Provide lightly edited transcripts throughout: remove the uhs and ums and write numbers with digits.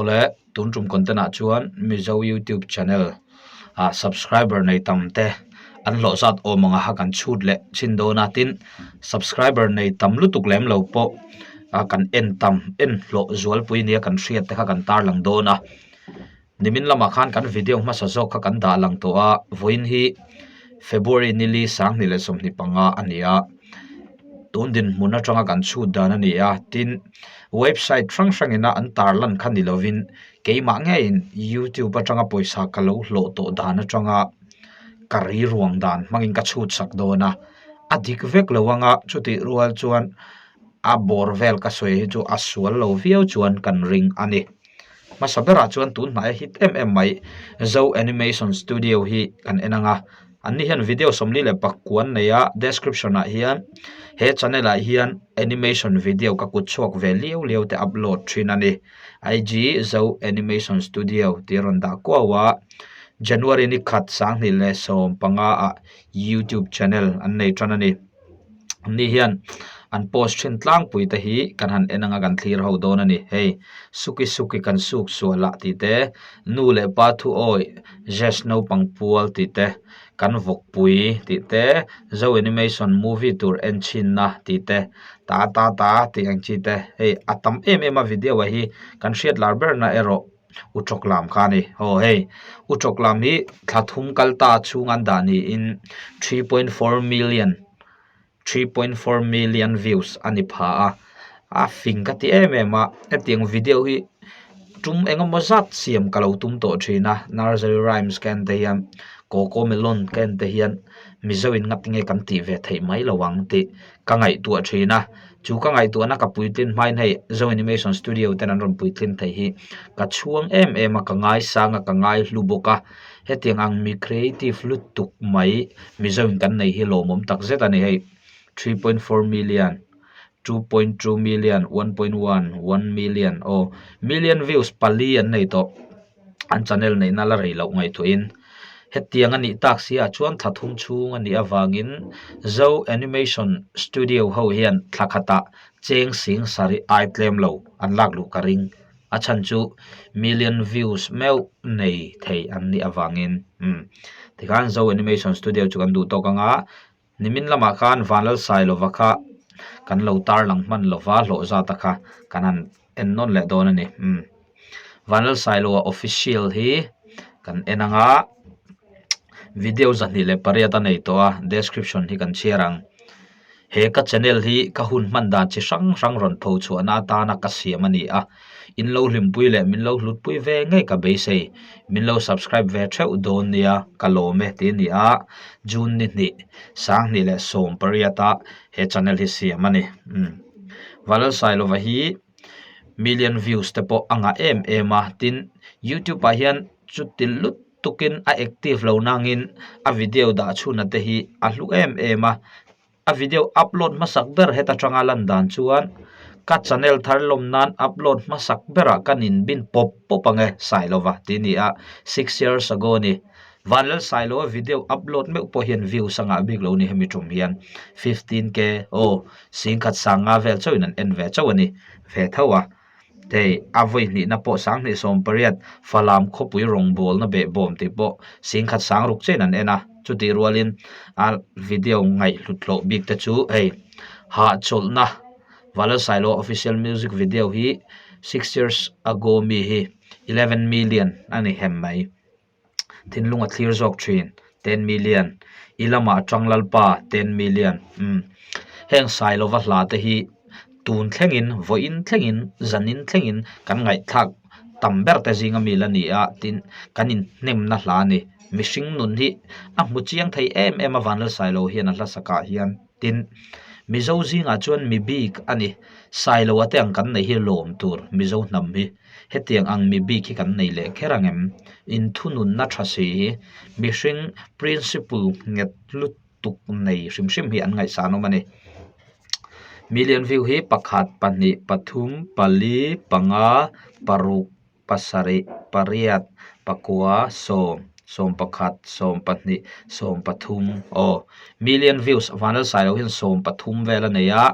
Awle, tun tum content ah chuan Mizo YouTube channel ah subscriber nei tam te an hlawh zat awm ang a kan chhut leh chhin dawn a tin subscriber nei tam lutuk lem lo pawh ah kan en tam en hlawh zualpui nia kan hriat te kha kan tarlang dawn a. Nimin lamah khan kan video hmasa zawk kha kan dah lang tawh a, vawiin hi February nili 2025 a ni a, tun dinhmun atanga kan chhut dan a ni a, tin website hrang hrangina an tarlan kha ni lovin keimah ngeiin youtube atanga pawisa ka lo hlawh tawh dan atanga ka ri ruang dan hmangin ka chhut sak dawn a, a dik vek lo anga chutih rual chuan a bawr vel ka sawi hi chu a sual lo viau chuan kan ring a ni. Hmasa berah chuan tun hnaia hit em em mai Zo Animation Studio hi kan en ang a, an ni hian video 49 nei a, description ah hian he channel ah hian animation video ka kut chhuak ve liau liau te upload thin a ni. IG Zo Animation Studio tih a rawn dah kuau a, January ni khat 2015 ah YouTube channel an nei tan a ni. Ni hian an post thin tlangpui te hi kan han en anga kan thlir ho dawn a ni. Hei suki suki kan suk sual ah tih te nu leh pa thu awi Jesh naupang pual tih te kan vawk pui tih te Zo animation movie tur en chhin na tih te ta ta ta tih ang chi te hei a tam em em a video ah hi kan hriat lar ber na erawh U Tawk Lam kha a ni. Aw hei U Tawk Lam hi thla thum kal ta chhung an dah niin 3.4 million 3.4 million views a ni pha a, a fing ka ti em em a, hetiang video hi tum engemaw zat siam ka lo tum tawh thin a, nursery rhymes ka en te hian cocomelon ka en te hian Mizo in ngati nge kan tih ve theih mai lo ang tih ka ngaihtuah thin a, chu ka ngaihtuahna ka puitlin hmain hei Zo Animation Studio ten an rawn puitlin thei hi ka chhuang em em a, ka ngaisang a, ka ngaihlu bawk a, hetiang ang mi creative lutuk mai Mizo in kan nei hi lawmawm tak zet a ni hei 3.4 million 2.2 million 1.1 1 million aw million views pali an nei tawh. an channel neihna la rei loh ngaihtuahin hetiang a nih tak si ah chuan thla thum chhung a nih avangin Zo Animation Studio ho hian thla khatah cheng sing sarih ai tlem lo an lak luh ka ring a chhan chu million views meuh nei thei an nih avangin umm tikhan Zo Animation Studio chu kan duh tawk anga Nimin lamah khan Vanlalsailova kha kan lo tarlang hman lova hlawh zata kha kan han en nawn leh dawn a ni. Umm Vanlalsailoa official hi kan en ang a, video 28 a nei tawh a, description hi kan chhiar ang. He ka channel hi ka hun hman dan chi hrang hrang rawn pho chhuahna atana ka siam a ni a. In lo hlimpui leh min lo hlutpui ve ngei ka beisei. Min lo subscribe ve theuh dawn nia ka lawm e tih a ni a, June ni hnih, 2018 ah he channel hi siam a ni. Umm Vanlalsailova hi million views te pawh a ngah em em a, tin youtube ah hian chuti lutukin a active lo nangin a video dah chhunna te hi a hlu em em a. A video upload hmasak ber heta tanga lan dan chuan ka channel thar lawm nan upload hmasak berah ka nin bin pawp pawp ang e Sailova tih a ni a, 6 years ago a ni. Vanlal Sailova video upload meuh pawh hian views a ngah bik lo ni hemi tum hian 15k aw 10,000 sanga vel chauhin an en ve chauh a ni ve tho a. Hei a vawi hnihna pawh 2018 Falam khawpui rawngbawlna behbawm tih pawh 10,000 chiahin an en a, chutih rualin a video ngaihhlut hlawh bik te chu hei hahchawlhna Valalsailo official music video hi 6 years ago mi hi 11 million a ni hem mai. Thinlung a thlir zawk thin, 10 million, i lamah atang Lalpa, 10 million, umm. Heng Sailova hla te hi tun thlengin, vawiin thlengin, zanin thlengin kan ngaihthlak tam ber te zinga mi la ni a, tin kan inhnemna hla a ni. Mihring nun hi a hmu chiang thei em em a Vanlal Sailo hian a hla sakah hian. Tin, Mizo zingah chuan mi bik a ni. Sailoa te ang kan neih hi lawm tur Mizo hnam hi. Hetiang ang mi bik hi kan nei leh kher ang em? Inthununna tha si hi mihring principle nghet lutuk nei hrim hrim hi an ngaihsan awm a ni. Million view hi pakhat, pahnih, pathum, pali, panga, paruk, pasarih, pariat, pakua, sawm, 11, 12, 13 aw million views Vanlalsai lo hian 13 vel a nei a,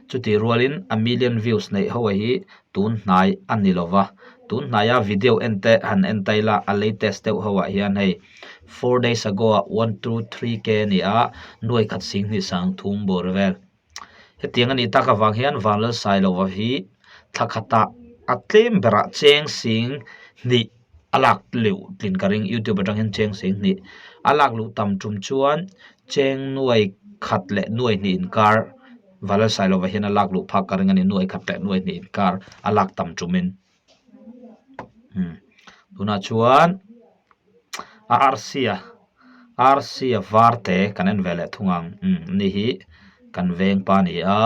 chutih rualin a million views neih ho hi tun hnai a ni lova. Tun hnaia video en te han en ta ila a latest deuh ho ah hian hei 4 days ago ah 123k a ni a, nuai khat 10 sangthum bawr vel. Hetiang a nih tak avang hian Vanlalsailova hi thla khatah a tlem berah cheng sing hnih a lak luh tlin ka ring youtube atang hian cheng sing hnih a lak luh tam tum chuan cheng nuai khat leh nuai hnih inkar Vanlalsailova hian a lak luh phak ka ring a ni nuai khat leh nuai hnih inkar a lak tam tumin tunah chuan. Arsia arsia var te kan en ve leh thung ang umm ani hi kan veng pa a ni a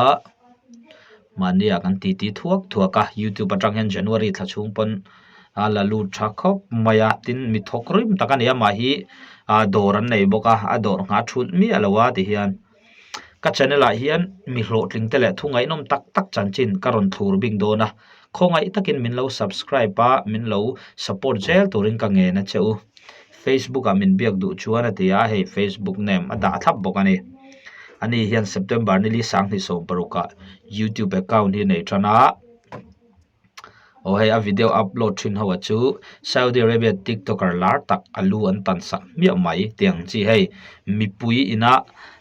mahni ah kan titi thuak thuak a youtube atang hian january thla chhung pawn a la lut tha khawp mai a tin mi thawk rim tak a ni a mah hi ah dawr an nei bawk a a dawr nghah thulh miah lo a ti hian. Ka channel ah hian mi hlawhtling te leh thu ngaihnawm tak tak chanchin ka rawn thlur bik dawn a, khawngaih takin min lo subscribe a, min lo support zel turin ka ngen a che u. Facebook ah min biak duh chuan a ti a, hei Facebook name a dah thlap bawk a ni. Ani hian September nili 2016 ah YouTube account hi nei tan a. Aw hei a video upload thin ho a chu Saudi Arabia tiktoker lar tak a lu an tan sak hmiah mai tih ang chi hei mipui ina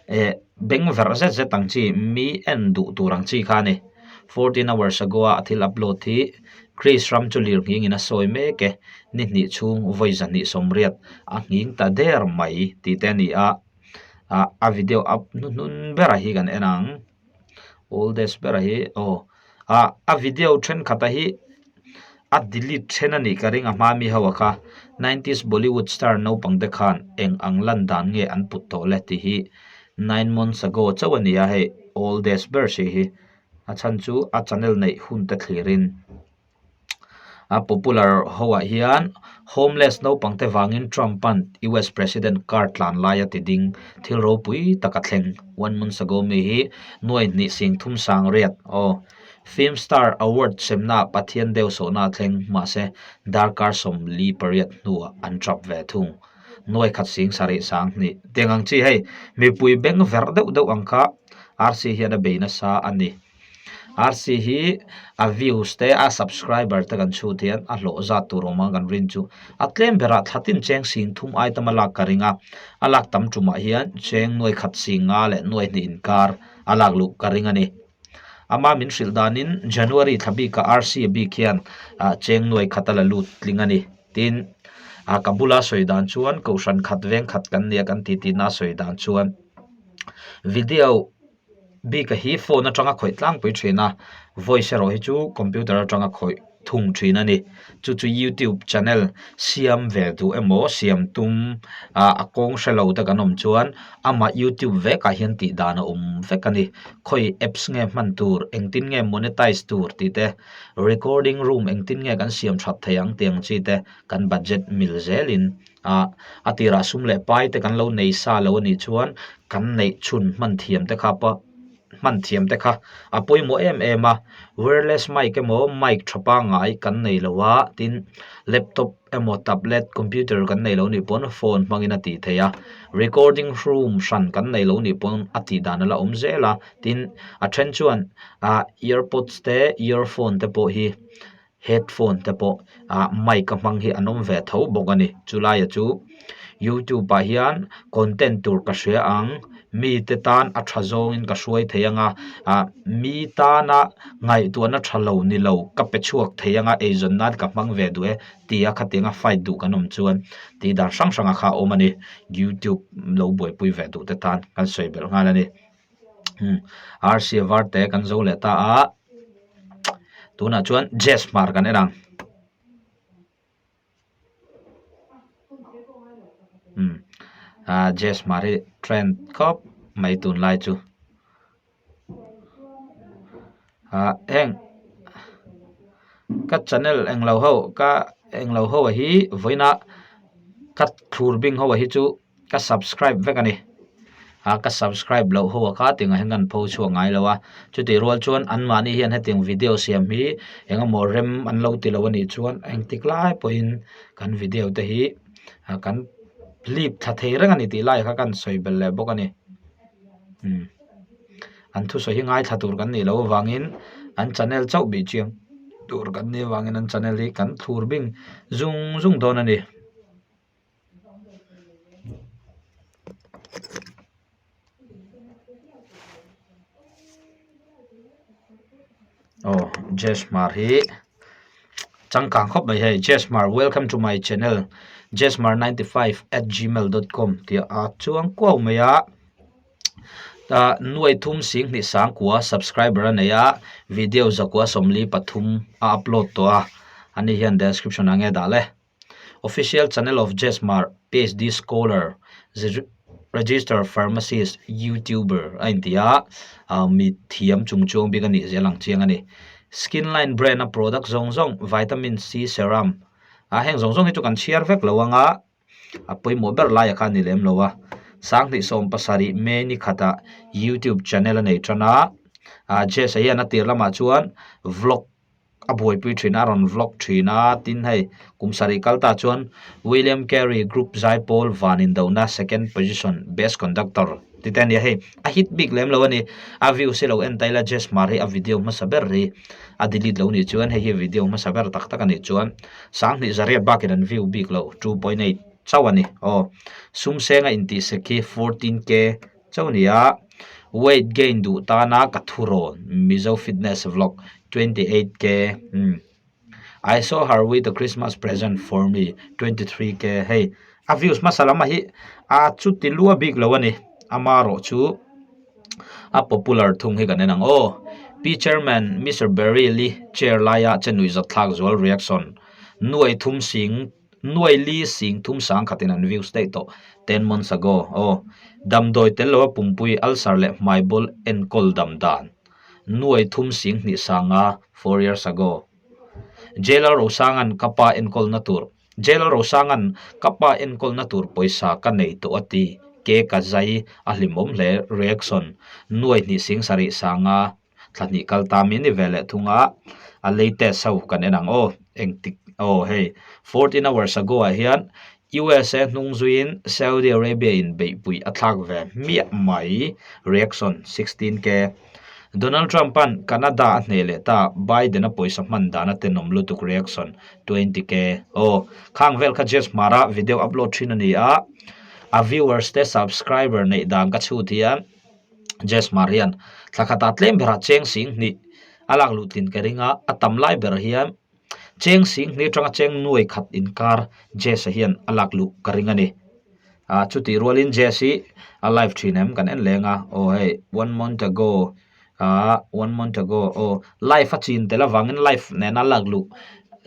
eh beng verh zet zet ang chi mi en duh tur ang chi kha a ni 14 hours ago a thil upload hi Greece ram chu lir nghing in a sawi mek e ni hnih chhung vawi zahnih sawmriat a nghing ta der mai tih te a ni a ah a video up hnuhnun berah hi kan en ang. Oldest ber hi aw ah a video thenkhat a hi a delete then a nih ka ring a hma mi ho a kha nineties bollywood star naupang te khan eng ang lan dan nge an put tawh le tih hi nine months ago chauh a ni a hei oldest ber si hi a chhan chu a channel neih hun te thlir in. A popular ho ah hian homeless naupang te vangin Trump an US president car tlan lai a ti ding thil ropui tak a thleng one month ago mi hi nuai hnih sing thum sang riat aw film star award semna ah Pathian deuh sawhna a thleng mahse darkar 48 hnuah an trap ve thung nuai khat sing sarih sang hnih tiang ang chi hei mipui beng verh deuh deuh ang kha RC hian a bei nasa a ni. RC hi a views te a subscriber te kan chhut hian a hlawh zat tur awm a kan rin chu a tlem berah thla tin cheng sing thum ai tam a lak ka ring a, a lak tam tumah hian cheng nuai khat sing nga leh nuai hnih inkar a lak luh ka ring a ni. Ama min hrilh danin January thla bikah RC a bik hian ah cheng nuai khat a la lut tling a ni. Tin, ah ka bula sawi dan chuan kohhran khat veng khat kan nia kan titi na sawi dan chuan video Bik a hi phone atanga khawih tlangpui thin a, voice erawh hi chu computer atanga khawih thung thin a ni. Chu chu youtube channel siam ve duh emaw siam tum ah a kawng hre lo te kan awm chuan amah youtube vekah hian tih dan a awm vek a ni. Khawi apps nge hman tur, engtin nge monetize tur tih te, recording room engtin nge kan siam that thei ang tih ang chi te kan budget mil zelin. Ah a tirah sum leh pai te kan lo nei sa lo a nih chuan kan neih chhun hman thiam te kha pawh hman thiam te kha a pawimawh em em a wireless mic emaw mic tha pangngai kan nei lo a tin laptop emaw tablet computer kan nei lo nih pawn phone hmangin a tih theih a recording room hran kan nei lo nih pawn a tih dan a la awm zel a tin a then chuan ah earpods te earphone te pawh hi. Headphone te pawh ah mic a hmang hi an awm ve tho bawk a ni chulai a chu youtube ah hian content tur ka hria ang mite tan a tha zawngin ka hruai thei ang a ah mi tana ngaihtuahna tha lo ni lo ka pe chhuak thei ang a eizawn nan ka hmang ve duh e tia khatianga fight duh kan awm chuan tih dan hrang hrang a kha a awm a ni youtube lo buaipui ve duh te tan kan sawi belh nghal a ni. Arsi var te kan zo leh ta a tunah chuan jazz hmar kan en ang umm ah jazz hmar hi trend khawp mai tunlai chu ah heng ka channel englo ho ka englo ho hi vawiina ka thlur bing ho hi chu. Ka subscribe vek a ni. A ka subscribe loh ho a kha tiangah hian kan pho chhuak ngai lo a. Chutih rual chuan anmahni hian hetiang video siam hi eng emaw rem an lo ti lo a nih chuan engtik lai pawhin kan video te hi kan lip thla thei reng a ni tih lai kha kan sawi belh leh bawk a ni. Umm an thusawi hi ngaithla tur kan nih loh avangin an channel chauh bih chiang. tur kan nih avangin an channel hi kan thlur bing zung zung dawn a ni. Aw Jess Hmar hi changkang khawp mai hei Jess Hmar welcome to my channel Jess Hmar 95 at gmail dot com tih a chuang kuau mai a ah nuai thum sing hnih sang kua subscriber a nei a video zakua 43 a upload tawh a ani hian description ah nge dah le. Official channel of Jess Hmar, PhD scholar, registered pharmacist, youtuber a inti a, ah mi thiam chung chuang bik a nih zel ang chiang a ni. Skin line brand a product zawng zawng vitamin C serum ah heng zawng zawng hi chu kan chhiar vek lo ang a, a pawimawh ber laiah khan a ni lem lo a. 2017 May ni khatah youtube channel a nei tan a, ah Jess a hian a tir lamah chuan vlog a buaipui thin a, a rawn vlog thin a, tin hei kum sarih kal ta chuan William Carey group zaipawl van indona second position best conductor ti te a ni a hei a hit bik lem lo a ni a views hi lo en ta ila Jess Hmar hi a video hmasa ber hi a delete lo nih chuan hei hi video hmasa ber tak tak a nih chuan 20,000 bakin an view bik lo 2.8 chauh a ni aw sum senga intih sek hi 14k Chauh nia, weight gain duh tana ka thu rawn, Mizo fitness vlog 28k umm I saw her with a Christmas present for me 23k hei a views hmasa lama hi a chuti lua bik lo a ni ama erawh chu a popular thung hi kan en ang aw Pi Chairman Mister Barry Lee chair laia che nuihzat thlak zual reaction nuai thum sing Nuai li sing thum sang khatin an views daih tawh ten months ago aw. Damdawi tel loa pumpui ulcer leh hmaibawl enkawl dam dan. Nuai thum sing hnih sanga four years ago. Jailal Rosangan ka pa enkawlna tur Jailal Rosangan ka pa enkawlna tur pawisa ka nei tawh a ti ke ka zai a hlimawm hle reaction nuai hnih sing sarih sanga Thla hnih kal ta min ni ve leh thung a, a latest ho kan en ang aw, engtik aw hei 14 hours ago ah hian USA hnung zuiin Saudi Arabia in beihpui a thlak ve hmiah mai reaction 16k Donald Trump an Canada a hneh leh ta Biden a pawisa hman dan a tenawm lutuk reaction 20k aw khang vel kha Jess Hmara video upload thin a ni a, a viewers te subscriber neih dan ka chhut hian. Jess Hmar hian thla khatah tlem berah cheng sing hnih a lak luh tlin ka ring a, a tam lai ber hian cheng sing hnih atanga cheng nuai khat inkar Jess-a hian a lak luh ka ring a ni. Ah chutih rualin Jess hi a live thin em kan en leng a, aw hei one month ago ah one month ago aw live a chin tel avangin live nena lak luh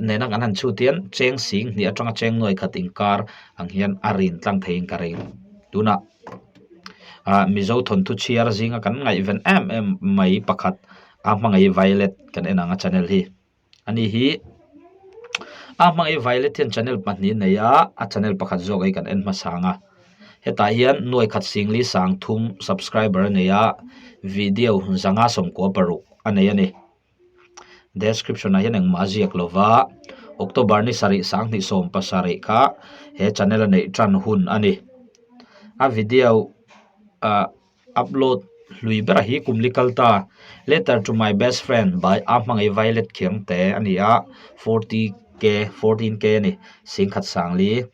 nena kan han chhut hian cheng sing hnih atanga cheng nuai khat inkar ang hian a rin tlang theiin ka ring tunah. Ah Mizo thawnthu chhiar zinga kan ngaihven em em mai pakhat a hmangaih Violet kan en ang a channel hi ani hi a hmangaih Violet hian channel pahnih a nei a a channel pakhat zawk hi kan en hmasa ang a hetah hian nuai khat singli sang thum subscriber a nei a video zanga sawmkua paruk a nei a ni. Description ah hian engmah a ziak lo va, October ni sarih 2017 kha he channel a neih tan hun a ni. A video ah upload hlui ber hi kum li kal ta Letter to my best friend by a hmangaih Violet Khiangte a ni a, 40k 14k a ni singkhat sangli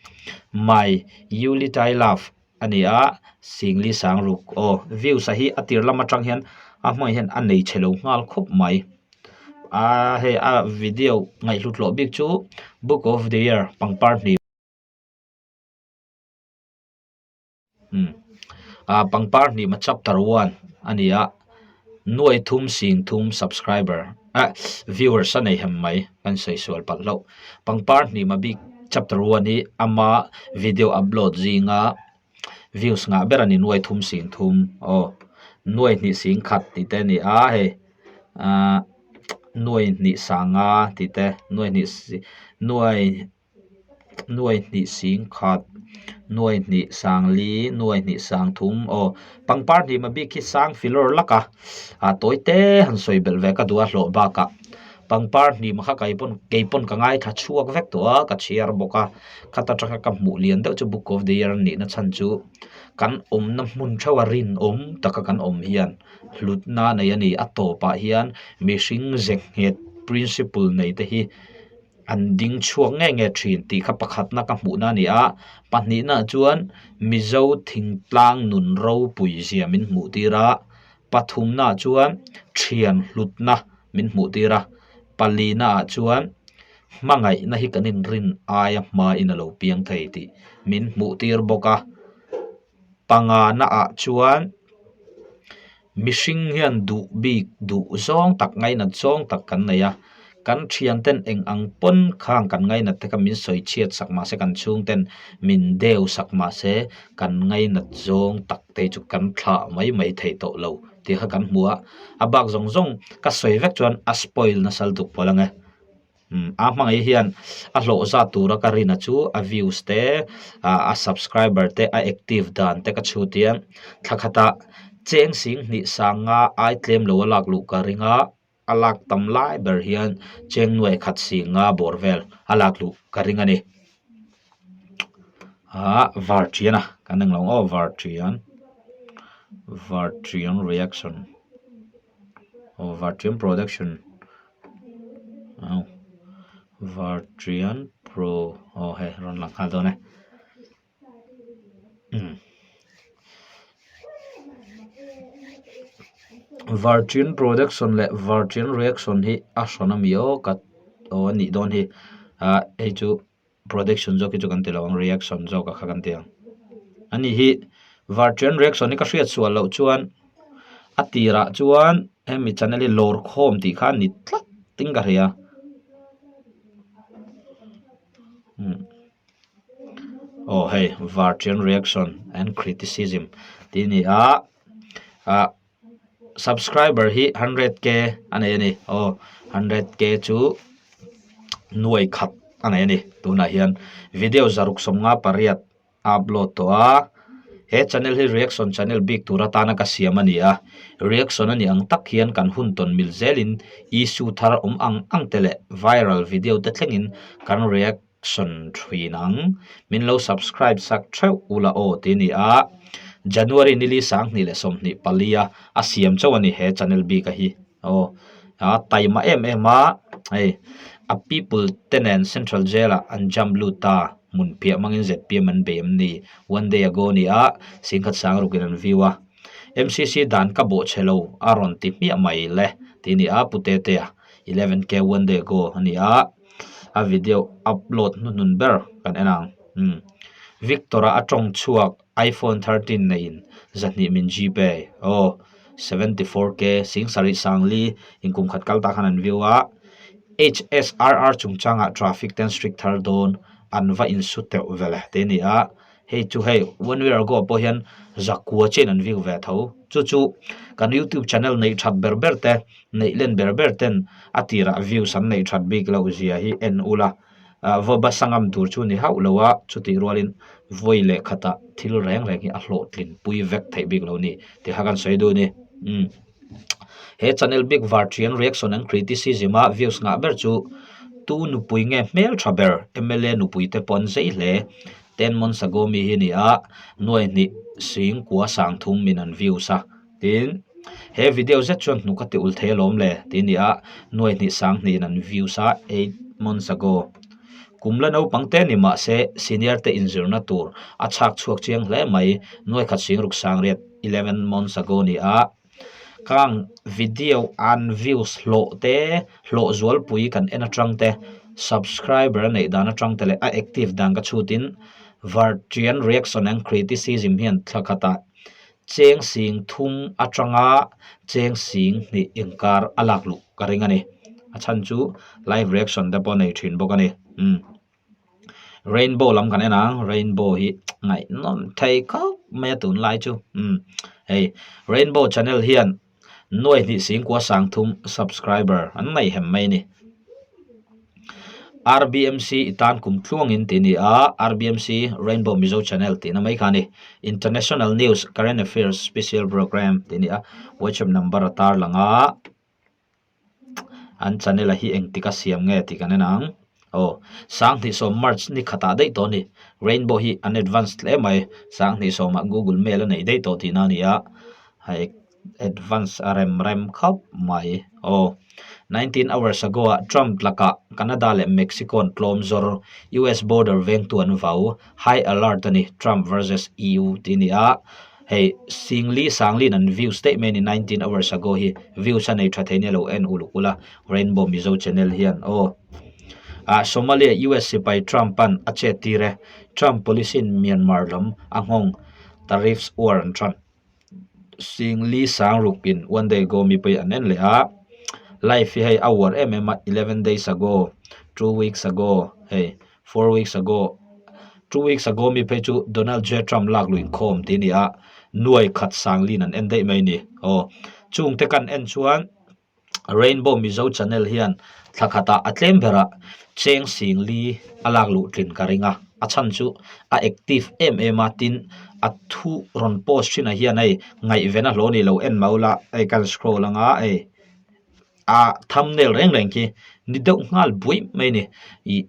My Eulitai Love. a ni a singli sang ruk aw views a hi a tir lam atang hian a hmangah hian a nei chhe lo nghal khawp mai aa hei a video ngaihhlut loh bik chu book of the year pangpar hnih umm ah pangpar hnih ma chapter one a ni a nuai thum sing thum subscriber ah viewers a nei hem mai kan sawi sual palh hlauh pangpar hnih ma bik chapter one hi ama video upload zinga views ngah ber a ni nuai thum sing thum aw nuai hnih sing khat tih te a ni a hei ahh nuai hnih sanga tih te nuai hnih nuai. Nuai hnih sing khat, nuai hnih sang li, nuai hnih sang thum aw pangpar hnih ma bik hi sang filawr lak a ah tawi te han sawi belh ve ka duh a hlawh bakah pangpar hnih ma kha kei pawn kei pawn ka ngaithla chhuak vek tawh a ka chhiar bawk a khata tanga ka hmuh lian deuh chu book of the year a nihna chhan chu kan awmna hmun theuh a rinawm taka kan awm hian hlutna a nei a ni a tawpah hian mihring ze nghet. principle nei te hi an ding chhuak ngei ngei thin tih kha pakhatna ka hmuhna a ni a, pahnihna chuan Mizo thingtlang nun ropui zia min hmuh tir a, pathumna chuan thian hlutna min hmuh tir a, palina ah chuan hmangaihna hi kan inrin aia hmain a lo piang thei tih min hmuh tir bawk a. Pangana ah chuan mihring hian duh bik duh zawng tak ngainat zawng tak kan nei a, kan thian ten eng ang pawn khang kan ngainat te kha min sawi chhiat sak mahse kan chhung ten min deu sak mahse kan ngainat zawng tak te chu kan thlah mai mai thei tawh lo tih kha kan hmu a, a bak zawng zawng ka sawi vek chuan a spoil nasa lutuk pawl ang e. Umm a hmangaih hian a hlawh zat tura ka rin a chu a views te ah a subscriber te a active dan te ka chhut hian thla khatah cheng sing hnih sanga ai tlem lo a lak luh ka ring a a lak tam lai ber hian cheng nuai khat singa bawr vel a lak luh ka ring a ni ah vartian a kan englo aw vartian vartian reaction. Aw Vartian production aw Vartian pro aw hei rawn lang nghal dawn e umm Vartian production leh Vartian reaction hi a hrawn ami aw ka aw a nih dawn hi ah hei chu. Production zawk hi chu kan ti lo ang reaction zawk a kha kan ti ang. Ani hi Vartian reaction hi ka hriat sual loh chuan a tirah chuan hemi channel hi lawr khawm tih kha a ni tlat in ka hria. Umm aw hei Vartian reaction and criticism tih a ni a ah. Subscriber hi 100k a nei a ni aw 100k chu nuai khat a nei a ni tunah hian video zaruk sawmnga pariat a upload tawh a he channel hi reaction channel bik tur atana ka siam a ni a reaction a nih ang tak hian kan hun tawn mil zelin issue thar awm ang ang te leh viral video te thlengin kan react sawn thin ang. Min lo subscribe sak theuh ula aw tih a ni a, January nili 2024 a a siam chauh a ni he channel bik a hi aw a taima em em a hei a people te nen central jail ah an jump lut ta hmun piah hmangin zpm an bei em ni one day ago a ni a singkhat sang rukin an view a M_C_C dan ka bawh chhe lo a rawn ti hmiah mai le tih a ni a pu Tetea 11k one day ago a ni a. A video upload hnuhnun ber kan en ang umm Victor a a tawng chhuak iPhone 13 neiin zahnih min gpay aw 74k singsarih sangli inkum khat kal ta khan an view a HSRR chungchangah traffic ten strict thar dawn an va insu teuh vel e tih a ni a hei chu hei one year ago pawh hian zakua chiahin an view ve tho chu chu kan youtube channel neih that ber ber te. Neih len ber ber ten a tirah views an neih that bik loh zia hi en ula, va basa ngam tur chu ni hauh lo a, chutih rualin vawi leh khatah thil reng reng hi a hlawhtlin pui vek theih bik lo ni tih kha kan sawi duh a ni. Umm he channel bik Vartian reaction and criticism a views ngah ber chu tu nupui nge hmel tha ber mla nupui te pawh an zei hle 10 months ago mi hi a ni a, nuai hnih sing kua sang thum in an views a. Tin, he video zet chuan hnuk a ti ul thei alawm le tih a ni a, nuai hnih sang hnihin an views a eight months ago. Kum la naupang te ni mah se senior te inzirna tur a chhak chhuak chiang hle mai, nuai khat sing ruk sang riat 11 months ago ni a. Kang video an views hlawh te, hlawh zualpui kan en atang te, subscriber a neih dan atang te leh a active dan ka chhutin Vartian reaction and criticism hian thla khatah Cheng sing thum atanga cheng sing hnih inkar a lak luh ka ring a ni. A chhan chu live reaction te pawh a nei thin bawk a ni. Umm Rainbow lam kan en ang, Rainbow hi ngaihnawm thei khawp mai a tunlai chu. Umm hei Rainbow channel hian Nuai hnih singkua sangthum subscriber an nei hem mai a ni. RBMC i tan kum tluangin tih a ni a, RBMC Rainbow Mizo Channel tihna mai kha a ni. International News, Current Affairs Special Programme tih a ni a, WhatsApp number a tarlang a. An channel a hi engtik a siam nge tih kan en ang. Aw, 2010 March ni khatah daih tawh a ni. Rainbow hi an advance hle mai. 2010 ah Google Mail a nei daih tawh tihna a ni a. Hei advance a rem rem khawp mai. Aw, 19 hours ago ah Trump lakah Canada leh Mexico an tlawm zawr, US border vengtu an vau, high alert a ni, Trump versus EU tih a ni a, hei Singli Sanglin an views daih mai a ni 19 hours ago hi views a nei tha thei nia lo en uluk ula Rainbow Mizo channel hian aw. Ah Somalia US sipai Trump an a chet tir e, Trump policy in Myanmar lam a nghawng tariffs uar an tan. Singli sang ruk in one day ago mipui an en leh a, live hi hei a uar em em a 11 days ago, 2 weeks ago hei 4 weeks ago, 2 weeks ago mi phei chu Donald J Trump lak luih inkhawm tih a ni a, nuai khat Sanglin an en daih mai a ni. Aw chungte kan en chuan Rainbow Mizo channel hian thla khatah a tlem berah cheng sing li a lak luh tlin ka ring a, a chhan chu a active em em a tin a thu rawn post thinah hian hei ngaihven a hlawh a ni lo en mau la hei kan scroll anga hei a thumbnail reng reng khi ni deuh nghal buai mai a ni ih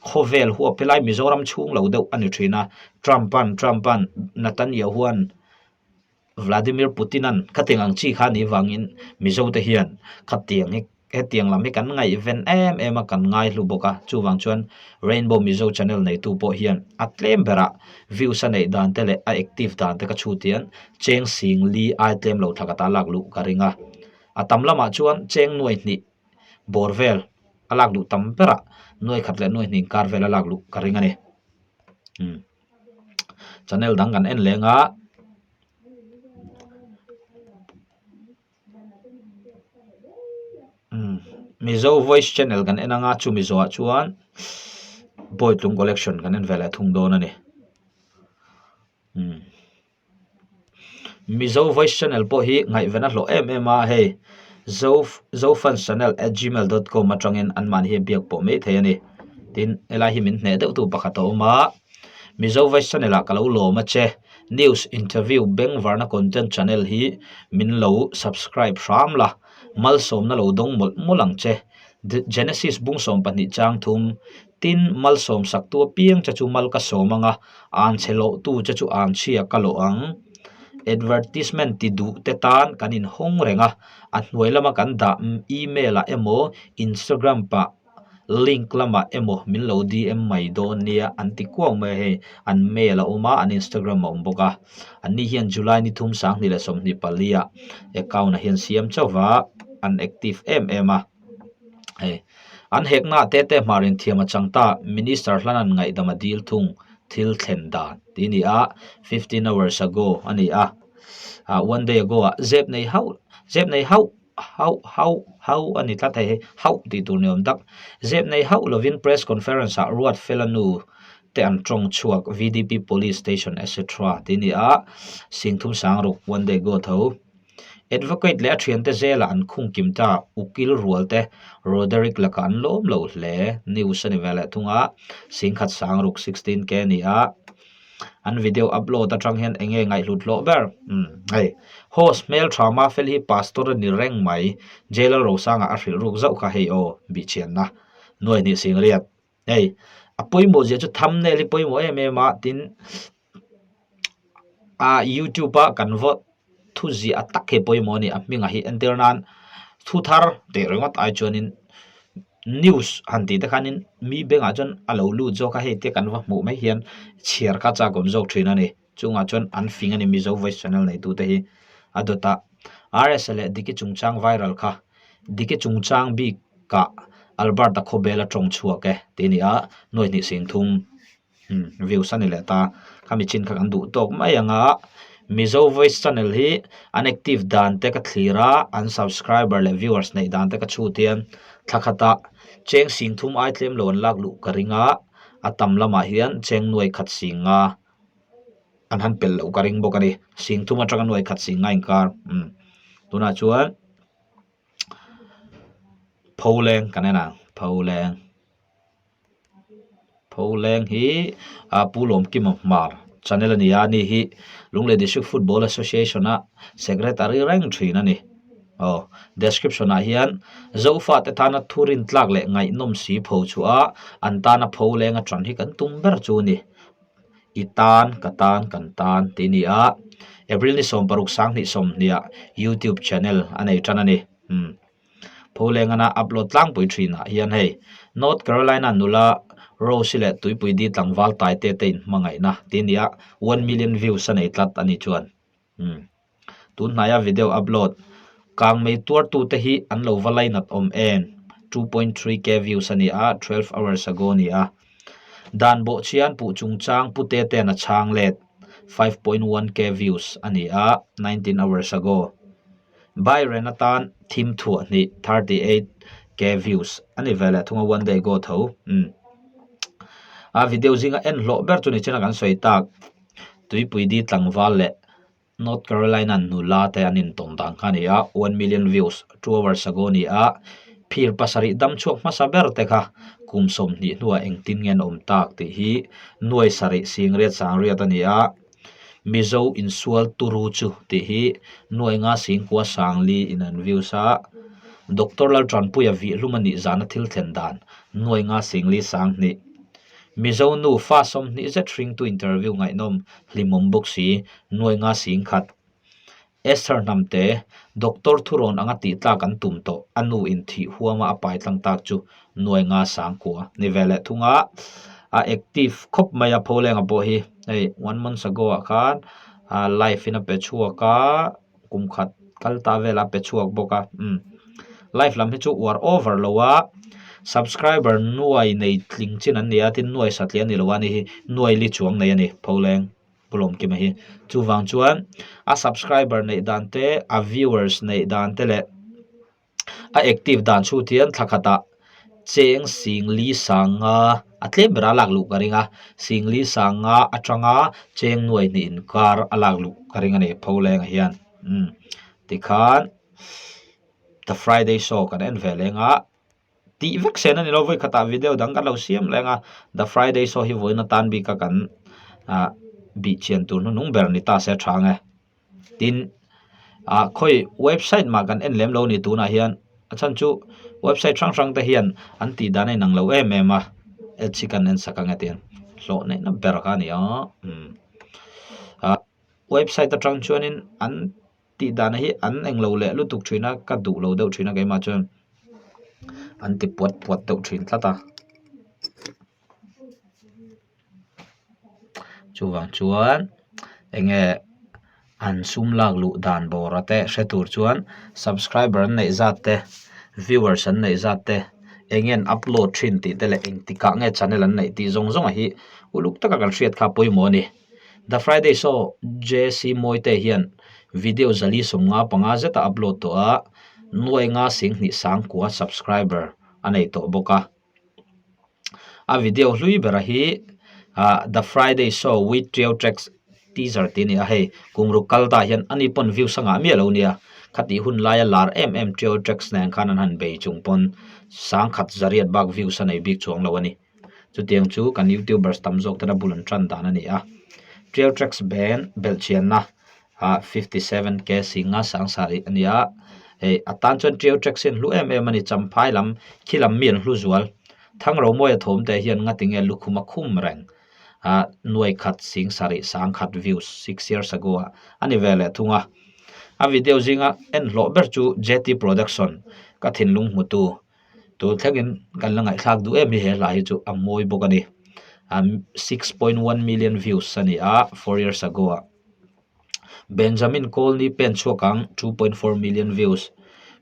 khawvel huap helai Mizoram chhung lo deuh a ni thin a Trump an Trump an Netanyahu an. Vladimir Putin-a'n khatiang ang chi kha ni vangin Mizote hian khatiang hi hetiang lam hi kan ngaihven em em a, kan ngaihlu bawk a. Chuvang chuan Rainbow Mizo channel neitu pawh hian a tlem berah views a neih dan te leh a active dan te ka chhut hian cheng sing li ai tlem lo thla ka ta lak luh ka ring a. A tam lamah chuan cheng nuai hnih bawr vel a lak luh tam berah nuai khat leh nuai hnih inkar vel a lak luh ka ring a ni. Umm. Channel dang kan en leng a. Umm Mizo voice channel kan en anga chumi zawhah chuan Bawitlung collection kan en ve leh thung dawn a ni. Umm. Mizo voice channel pawh hi ngaihven a hlawh em em a hei zo zofans channel at gmail dot com atangin anmahni hi a biak pawh mai thei a ni tin helai hi min hneh deuh tu pakhat a awm a Mizo voice channel ah ka lo lawm a che news interview bengvarna content channel hi min lo subscribe hram la malsawmna lo dawng mawlh mawlh ang che Genesis bung 12 chang thum Tin, malsawm saktu apiang che chu mal ka sawm ang a, an chhe lohtu che chu an chhia ka lawh ang. Advertisement ti duh te tan kan inhawng reng a, a hnuai lama kan dah email ah emaw Instagram pah link lamah emaw min lo DM mai dawn nia an ti kuau mai a hei, an mail a awm a, an Instagram a awm bawk a. Anni hian July ni thum 2024 ah account ah hian siam chauh va, an active em em a. Hei an hekna te te hmar inthiam a chang ta minister hlan an ngaihdam a dil thung thil thlen dan tih a ni a 15 hours ago a ni a ah one day ago ah zep nei hauh zep nei hauh hauh hauh hauh a ni tlat hei hei hauh tih tur ni awm tak zep nei hauh lovin press conference ah ruat fela nu te an tawng chhuak V_D_P police station etc tih a ni a singthum sangruk one day ago tho. Advocate leh a thiante zelah an khung kim ta, ukil rual te Roderick lakah an lawm lo hle. News a ni ve leh thung a, singkhat sangruk 16K a ni a, an video upload atang hian eng nge ngaihhlut hlawh ber? Umm hei host hmeltha Mafel hi pastor a ni reng mai, Jailal Rosanga a hrilh ruk zauh kha hei aw bihchhianna nuai hnih singriat. Hei a pawimawh zia chu thumbnail hi pawimawh em em a tin ah youtube a kan vaw thu ziah tak hi pawimawh a ni a hmingah hi entir nan thu thar tih ringawt ai chuanin news han tih te khanin mi bengah chuan a lo lut zawk a hei te kan va hmuh mai hian chhiar kha chak awm zawk thin a ni chungah chuan an fing a ni mizo voice channel nei tute hi a dawt a R_S leh Diki chungchang viral kha Diki chungchang bik kah Albert-a khawbel a tawng chhuak e tih a ni a nuai hnih sing thum. Umm views a ni leh ta khami chin kha kan duh tawk mai ang a Mizo voice channel hi an active dan te ka thlir a an subscriber leh viewers neih dan te ka chhut hian thla khatah cheng sing thum ai tlem lo an lak luh ka ring a a tam lamah hian cheng nuai khat sing nga an han pel loh ka ring bawk a ni sing thum atanga nuai khat sing nga inkar umm tunah chuan pholeng kan en ang pholeng. Pholeng hi ah Pu Lawmkima Hmar channel a ni a ani hi Lunglei District Football Association a secretary reng thin a ni aw description ah hian Zofa te tana thu rin tlak leh ngaihnawm si pho chhuah a an tana pholeng a tan hi kan tum ber chu a ni i tan ka tan kan tan tih a ni a April ni 16 sanghnih 20 ah YouTube channel a nei tan a ni umm. Pholengana upload tlangpui thinah hian hei North Carolina nula Rose-i leh Tuipui di tlangval Taite te inhmangaihna tih a ni a, 1 million views a nei tlat a ni chuan. Umm. Tun hnaia video upload kangmei tuartute hi an lo va lainat awm em? 2.3k views a ni a, 12 hours ago a ni a. Dan bawhchhian puh chungchang pute ten a chhang let, 5.1k views a ni a, 19 hours ago. Byron atan thim thuah hnih, 38k views a ni ve leh thung a, one day ago tho. Umm. A video zinga en hlawh ber chu ni chin a kan sawi tak. Tuipui di tlangval leh North Carolina nula te an intawn dan kha a ni a, 1 million views 2 hours ago a ni a, phir pasarih dam chhuak hmasa ber te kha kum 20 hnuah engtin nge an awm tak tih hi nuai sarih singriat sangriat a ni a, Mizo insual turu chu tih hi nuai nga singkua sangli in an views a, Doctor Laltanpuia vihhlum a nih zana thil thlen dan nuai nga singli sanghnih. Mizo nu fa 20 zet hringtu interview ngaihnawm hlimawm bawk si, nuai nga sing khat. Esther Hnamte, Doctor thurawn anga tih tlak an tum tawh, a nu in thih huama a pai tlang tak chu nuai nga sang kua ni ve leh thung a, a active khawp mai a Pholenga pawh hi hei one month ago ah khan live in a pe chhuak a. kum khat kal ta vel a pe chhuak bawk a umm live lam hi chu uar over lo a subscriber nuai nei tling chin an ni a tin nuai satliah a ni lo a ni hi nuai li chuang nei a ni pholeng pulawmkima hi chuvang chuan a subscriber neih dan te a viewers neih dan te leh. A active dan chhut hian thla khatah cheng sing li sanga a tlem ber a lak luh ka ring a sing li sanga atanga cheng nuai hnih inkar a lak luh ka ring a ni pholengah hian umm tikhan the friday show kan en ve leng a tih vek sen a ni lo vawi khatah video dang kan lo siam leng a the friday show hi vawiin atan bik a kan ah bih chian tur hnuhnung ber ni ta se a tha ang e. Tin, ah khawi website mah kan en lem lo ni tunah hian a chhan chu website hrang hrang te hian an tih dan a inang lo em em a ads hi kan en sak ang e tiang hlawh neihna ber kha a ni a umm ah website atang chuanin an tih dan hi an englo leh lutuk thin a ka duh lo deuh thin a keimah chuan an ti puat puat deuh thin tlat a. Chuvang chuan enge an sum lak luh dan bawr a te hre tur chuan subscriber an neih zat te viewers an neih zat te enge an upload thin tih te leh engtikah nge channel an neih tih zawng zawng hi uluk taka kan hriat kha a pawimawh a ni. The Friday Show JC Mawite hian video zali 55 zet a upload tawh a, nuai nga 20 sangkua subscriber a nei tawh bawk a. A video hlui bera hi ah the friday show with trio tracks teaser tih a ni a hei kum ruk kal tah hian ani pawn views a ngah miah lo nia khatih hun laia lar em em trio tracks nen khan an han bei chung pawn sangkhat zariat bak views a nei bik chuang lo a ni chutiang chu kan youtubers tam zawk tena bul an tan dan a ni a trio tracks band belhchianna. ah 57 k singa sangsarih a ni a hei a tan chuan tiau taxi an hlu em em a ni champhai lam khi lam mi an hlu zual Thangromawia thawm te hian ngatinge lukhum a khum reng ah nuai khat sing sarih sangkhat views 6 years ago ah a ni ve leh thung a a video zinga en hlawh ber chu J_T production ka thinlung hmu tu tun thlengin kan la ngaihthlak duh em hi he hla hi chu a mawi bawk a ni ah 6.1 million views a ni a 4 years ago ah. Benjamin Colney pen chhuak ang 2.4 million views,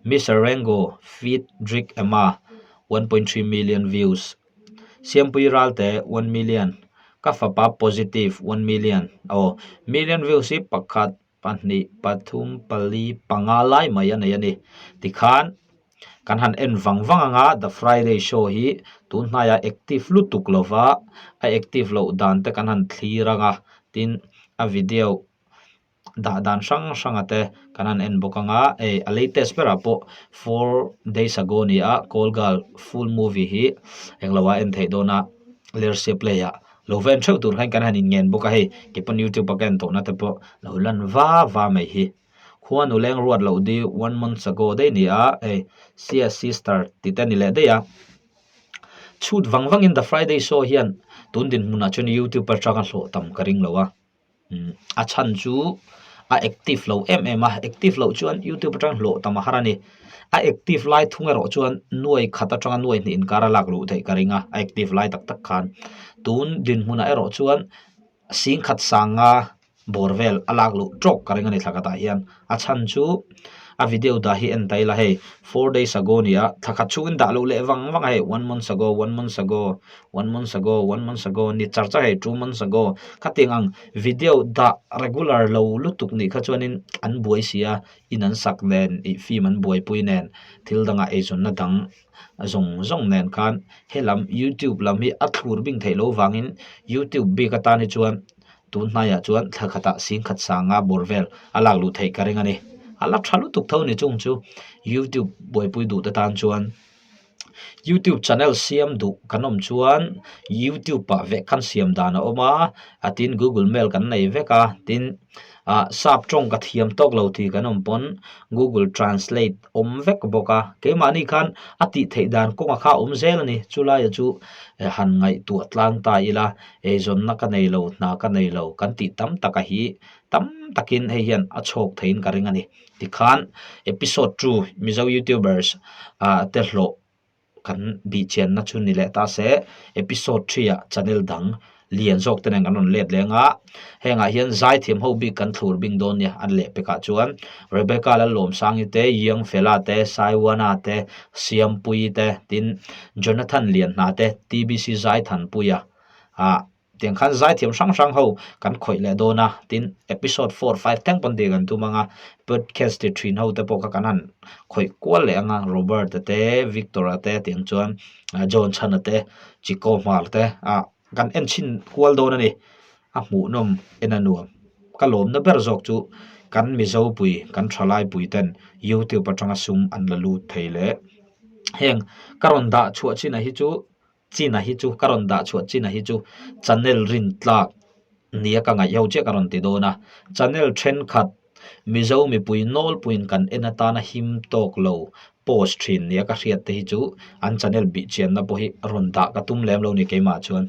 Mister Rango feat Drick Emma 1.3 million views, Siampui Ralte 1 million, Ka fapa Positive 1 million aw million views hi pakhat, pahnih, pathum, pali, panga lai mai a nei a ni. Tikhan kan han en vang vang anga The Friday Show hi tun hnaiah active lutuk lova a active loh dan te kan han thlir anga tin a video dah dan hrang hrang a te kan han en bawk anga hei a latest berah pawh 4 days ago a ni a call girl full movie hi englo ah a en theih dawn a lersia play ah lo va en theuh tur khan kan han in ngen bawk a hei keipawn youtube a ka en tawh na te pawh lo lan va va mai hi khua nu leng ruat loh di one month ago daih a ni a hei sia sister tih te a ni leh daih a. Chhut vang vangin The Friday Show hian tun dinhmunah chuan YouTube atanga hlawh tam ka ring lo a, a chhan chu A active lo em em a, active loh chuan youtube atang hlawh tam a har a ni. A active lai thung erawh chuan nuai khat atanga nuai hnih inkar a lak luh theih ka ring a, a active lai tak tak khan. Tun dinhmunah erawh chuan singkhat sanga bawr vel a lak luh tawk ka ring a ni thla khatah hian. A chhan chu a video dah hi en ta ila hei four days ago a ni a, thla khat chhungin dah loh leh vang vang a hei one month ago, one month ago, one month ago, one month ago ni char char hei two months ago khatiang ang video dah regular lo lutuk nih kha chuanin an buai si a, in an sak nen ih film an buaipui nen thil dangah eizawnna dang zawng zawng nen khan helam youtube lam hi a thlur bing theih loh vangin youtube bik atan hi chuan Tun hnaiah chuan thla khatah singkhat sanga bawr vel a lak luh theih ka ring a ni. A la tha lutuk tho ni chung chu YouTube buaipui duh te tan chuan YouTube channel siam duh kan awm chuan YouTube ah vek khan siam dan a awm a, a tin Google mail kan nei vek a, tin ah sap tawng ka thiam tawk lo tih kan awm pawn Google translate awm vek bawk a, keimahni khan a tih theih dan kawngah kha a awm zel a ni. Chulaiah chu han ngaihtuah tlang ta ila. Eizawnna ka nei lo, hna ka nei lo kan tih tam taka hi tam takin hei hian a chhawk theiin ka ring a ni. Tikhan episode two Mizo youtubers ah te hlawh kan bihchianna chu ni leh ta se, episode three ah channel dang lian zawk te nen kan rawn let leng a, hengah hian zaithiam ho bik kan thlur bing dawn nia an leh pekah chuan Rebecca Lalawmsangi te, Youngfella te, Saiwana te, Siampuii te tin Jonathan Lianhna te, TBC Zaithanpuia ah tiang khan zaithiam hrang hrang ho kan khawih leh dawn a tin episode four five thleng pawn tih kan tum ang a podcast ti thin ho te pawh kha kan han khawih kual leh ang a Robert a te Victor a te tiang chuan John Chhan a te Chiko Hmar te ah kan en chhin kual dawn a ni a hmuhnawm en a nuam ka lawmna ber zawk chu kan Mizo pui kan thalai pui ten youtube atanga sum an la lut thei leh heng ka rawn dah chhuah chin ah hi chu. China hi chu ka rawn dah chhuah China hi chu channel rin tlak nia ka ngaih ho chiah ka rawn ti dawn a, channel thenkhat Mizo mipui nawlpuiin kan en atana him tawk lo post thin nia ka hriat te hi chu an channel bih chianna pawh hi rawn dah ka tum lem lo ni keimah chuan.